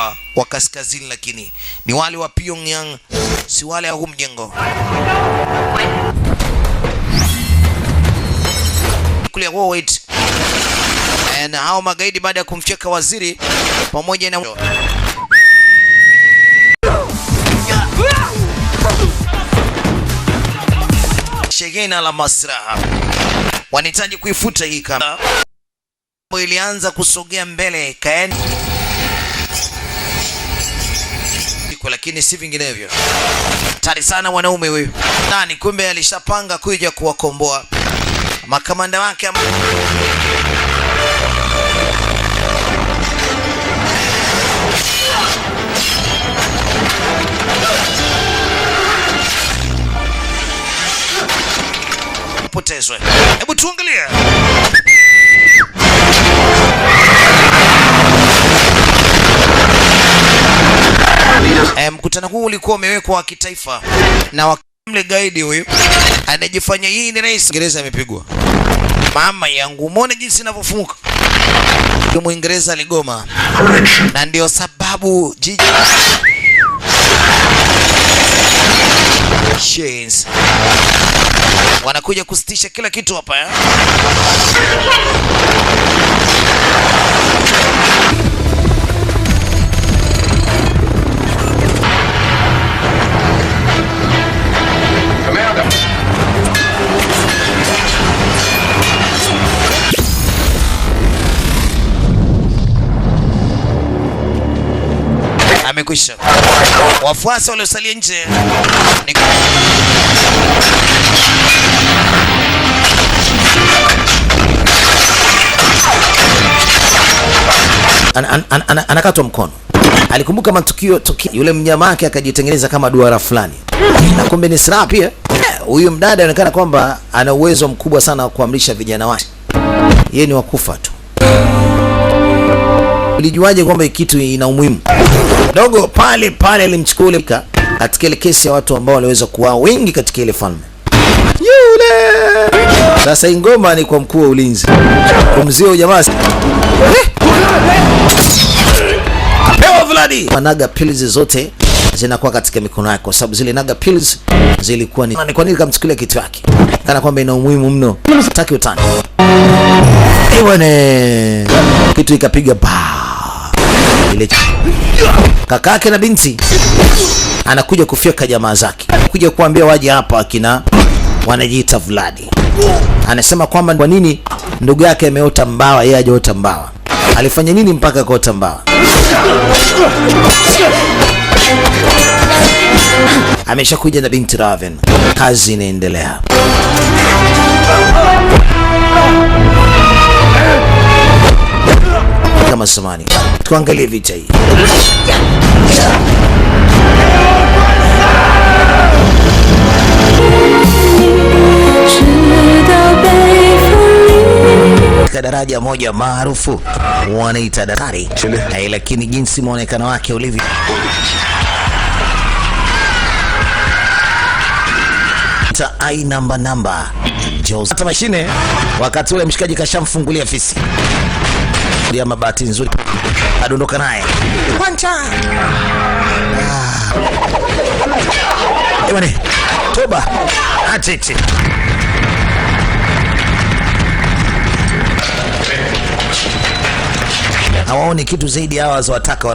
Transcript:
Hawa wa kaskazini, lakini ni wale wa Pyongyang, si wale wa huu mjengo. Nuclear warhead. Na hao magaidi baada ya kumfyeka waziri pamoja na shehena la masraha wanahitaji kuifuta hii kama ilianza kusogea mbele kaeni, lakini si vinginevyo. Tari sana mwanaume huyu nani, kumbe alishapanga kuja kuwakomboa makamanda wake. Potezwe. Hebu tuangalie. Mkutano huu ulikuwa umewekwa wa kitaifa na mle gaidi huyu anajifanya yeye ni rais. Mwingereza amepigwa. Mama yangu, muone jinsi inavyofunguka. Mwingereza aligoma, na ndio sababu jiji Shanes wanakuja kusitisha kila kitu hapa eh? Amekwisha. Wafuasi waliosalia nje ni anakatwa mkono. Alikumbuka matukio tukio, yule mnyama wake akajitengeneza kama duara fulani, na kumbe ni silaha pia. Huyu mdada anaonekana kwamba ana uwezo mkubwa sana wa kuamrisha vijana wake. Yeye ni wakufa tu. Ulijuaje kwamba kitu ina umuhimu? Dogo pale pale alimchukua yule katika ile kesi ya watu ambao waliweza kuwa wengi katika ile falme. Yule. Sasa ingoma ni kwa mkuu wa ulinzi. Kumzio jamaa. Pewa Vladi. Naga pills zote zinakuwa katika mikono yake, kwa sababu zile naga pills zilikuwa ni kwa nini kamchukulia kitu yake? Kana kwamba ina umuhimu mno. Sitaki utani. Ewane. Kitu ikapiga ba. Ile kakake na binti anakuja kufyeka jamaa zake, kuja kuambia waje hapa akina wanajiita Vladi. Anasema kwamba kwa nini ndugu yake ameota mbawa, yeye hajaota mbawa? Alifanya nini mpaka akaota mbawa? Ameshakuja na binti Raven, kazi inaendelea. Kama samani, tuangalie vita hii. Daraja moja maarufu wanaita daktari, lakini jinsi muonekano wake ulivyo ai namba namba Jose. Hata mashine wakati ule mshikaji kashamfungulia fisi ya mabati nzuri, adondoka naye kwancha. Ebane, toba atete hawaoni kitu zaidi hawa wazowataka.